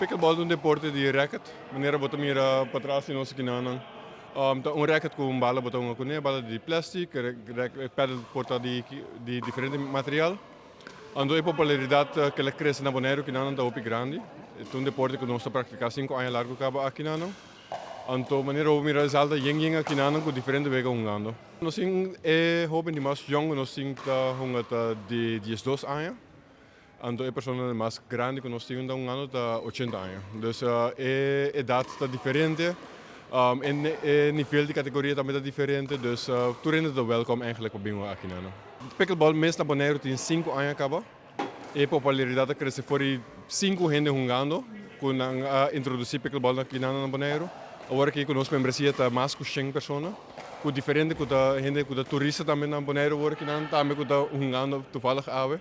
Pickleball ta un deporte di racket, manera bo ta mira patras di nos akinanan. Ta un racket ku un bala bo ta hunga kuné, bala di plastic, e paddle por ta di diferente material. Anto e popularidat ku el a krese na Boneiru akinanan ta hopi grandi. E ta un deporte ku nos ta praktiká 5 aña largu kaba akinanan. Anto manera bo mira e sala ta yen yen akinanan ku diferente wega hungando. Nos tin e hoben di mas yong ku nos tin ta hunga ta di 12 aña. Anto e persona mas grandi ku nos tin ta hungando ta 80 aña. Dus e edat ta diferente, e nivel di kategoria tambe ta diferente, dus tur hende ta welkom eigenlijk pa bin akinan. Pickleball mes na Boneiru tin 5 aña kaba. E popularidat a krese for di sinku hende hungando ku nan a introdusí pickleball akinan na Boneiru. Awor aki ku nos membresia ta mas ku 100 persona, ku diferente ku ta hende ku ta turista tambe na Boneiru awor akinan tambe ku ta hungando toevallig awe,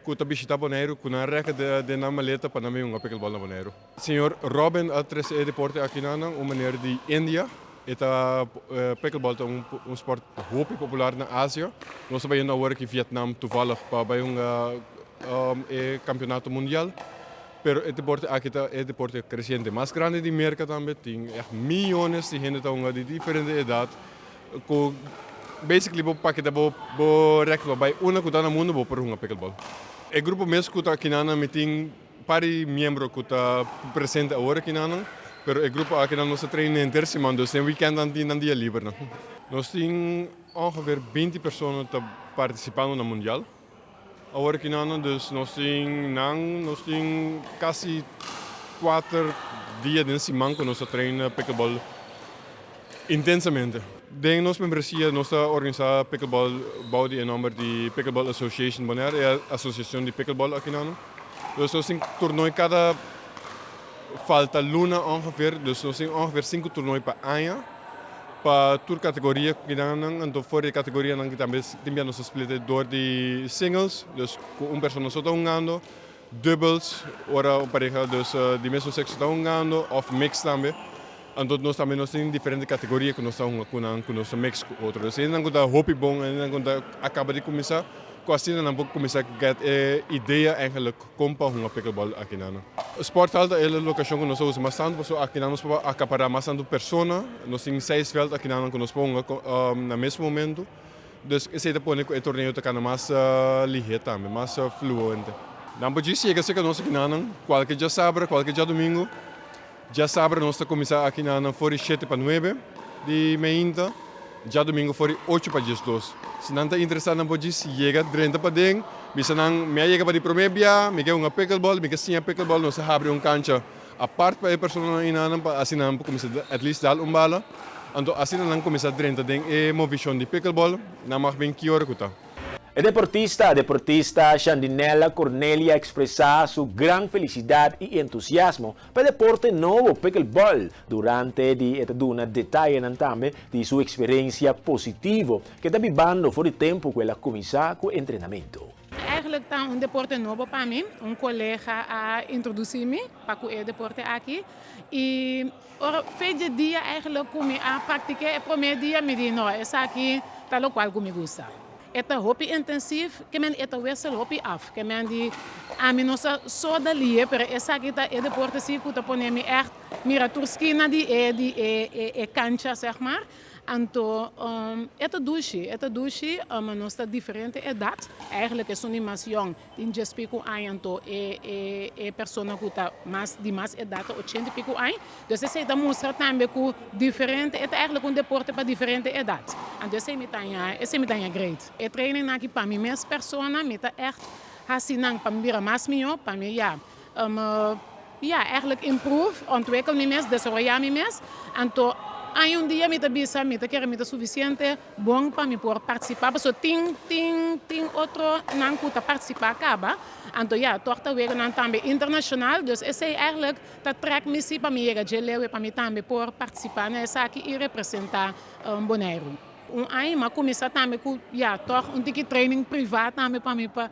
ku ta bishitá Boneiru ku nan racket den nan maleta pa nan bin hunga pickleball na Boneiru. Señor Robin a trese e deporte akinan un manera di India. E ta pickleball ta un sport hopi popular na Asia. Nos ta bayendo awor aki Vietnam toevallig pa bai hunga e kampeonato mundial. Pero e deporte aki ta e deporte kresiente mas grandi di Merka tambe. Tin echt miyones di hende ta hunga di diferente edat. Ku basically bo paketa bo racket pa bai unda ku ta na mundu bo por hunga pickleball. E grupo mes ku ta akinan mi tin par di miembro ku ta presente awor akinan, pero e grupo akinan nos ta train henter siman, dus den weekend nan tin nan dia liber nan. Nos tin ongeveer 20 persona ta partisipando na mundial awor akinan, dus nos tin kasi 4 dia den siman ku nos ta train pickleball intensamente. Den nos membresia nos ta organisá pickleball bou di e nòmber di Pickleball Association Bonaire, e asosiashon di pickleball akinan. Dus nos tin torneo kada falta luna ongeveer, dus nos tin ongeveer sinku torneo pa aña pa tur kategoria akinan. Anto for di e kategorianan tambe tin bia nos ta split dor di singles, dus ku un persona so ta hungando, doubles, ora un pareha dus di mesun sekso ta hungando, òf mix tambe. Anto nos tambe nos tin diferente kategoria ku nos ta hunga ku nan ku nos ta mix ku otro. Dus hendenan ku ta hopi bon, hendenan ku ta a kaba di kuminsá, ku asina nan por kuminsá get e idea eigenlijk kon pa hunga pickleball akinan. Sporthal ta e lokashon ku nos ta usa mas tantu pasobra akinan nos por akapará mas tantu persona. Nos tin seis vèlt akinan ku nos por hunga na mes momento. Dus esei ta pone ku e torneo ta kana mas lihé tambe, mas fluente. Nan por djis yega serka nos akinan kualke djasabra, kualke djadumingu. Djasabra nos ta kuminsá akinan for di 8:55 di mainta, djadumingu for di 7:52. Si nan ta interesá, nan por djis yega drenta paden, bisa nan: "Mi a yega pa di promé bia, mi ke hunga pickleball, mi ke siña pickleball." Nos ta habri un kancha apart pa e personanan einan pa asina nan por kuminsá at least dal un bala. Anto asina nan kuminsá drenta den e movishon di pickleball, nan mag bin ki ora ku ta. E deportista Chandinella Cornelia a ekspresá su gran felisidat i entusiasmo pa e deporte nobo pickleball durante di e ta duna detaye tambe di su eksperensia positivo ku e ta bibando for di tempu ku el a kuminsá ku entrenamentu. Eigenlijk ta un deporte nobo pa mi. Un kolega a introdusí mi pa e deporte aki. I ora fe dia eigenlijk ku mi a praktiká e promé dia, mi di: "No, esaki ta loke ku mi gusta." E ta hopi intensivo, ke men e ta wissel hopi af. Ke men di ami no sa so dali, pero esaki ta e deporte si ku ta pone mi echt mira tur skina di e kancha, zeg maar. Anto, e ta dushi, e ta dushi, nos ta diferente edat. Eigenlijk e un mas jong, tin 10 piku aña, anto e persona ku ta mas di mas edat, 80 piku aña. Dus esei ta mustra tambe ku diferente, e ta eigenlijk un deporte pa diferente edat. Anto esei mi ta great. E training aki pa mi mes persona, mi ta echt hasi nan pa mi bira mas mihó, pa mi ja, ja, eigenlijk improve, ontwikkel mi mes, desaroyá mi mes. Anto, ai un dia mi ta bisa, mi ta kere mi ta sufisiente bon pa mi por partisipá. Paso tin otro nan ku ta partisipá kaba. Anto ja, toch ta wega nan tambe internashonal. Dus esei eigenlijk ta trek mi si pa mi yega dje leu pa mi tambe por partisipá na esaki i representá Boneiru. Un aña m'a kuminsá tambe ku ja, toch un tiki training privá tambe pa mi pa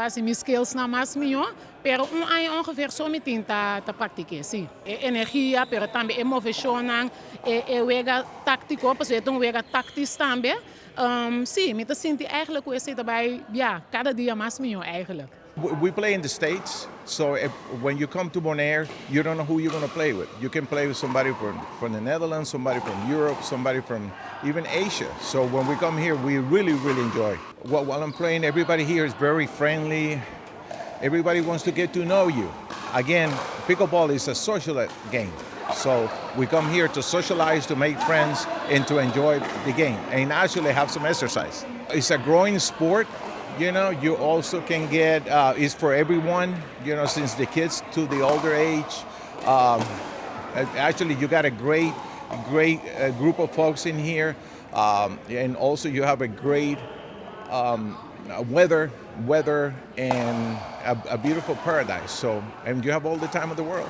hasi mi skills na mas mihó, pero un aña ongeveer so mi tin ta praktiká, si. E energia, pero tambe e moveshonnan, e wega táktiko, pasobra e ta un wega táktisch tambe. Si, mi ta sinti eigenlijk ku esei ta bai, ja, kada dia mas mihó eigenlijk. We play in the States, so when you come to Bonaire, you don't know who you're going to play with. You can play with somebody from the Netherlands, somebody from Europe, somebody from even Asia. So when we come here, we really, really enjoy. Well, while I'm playing, everybody here is very friendly. Everybody wants to get to know you. Again, pickleball is a social game. So we come here to socialize, to make friends, and to enjoy the game, and actually have some exercise. It's a growing sport. You also can get, it's for everyone, since the kids to the older age. Actually, you got a great, great group of folks in here. And also you have a great weather and a beautiful paradise. So, and you have all the time of the world.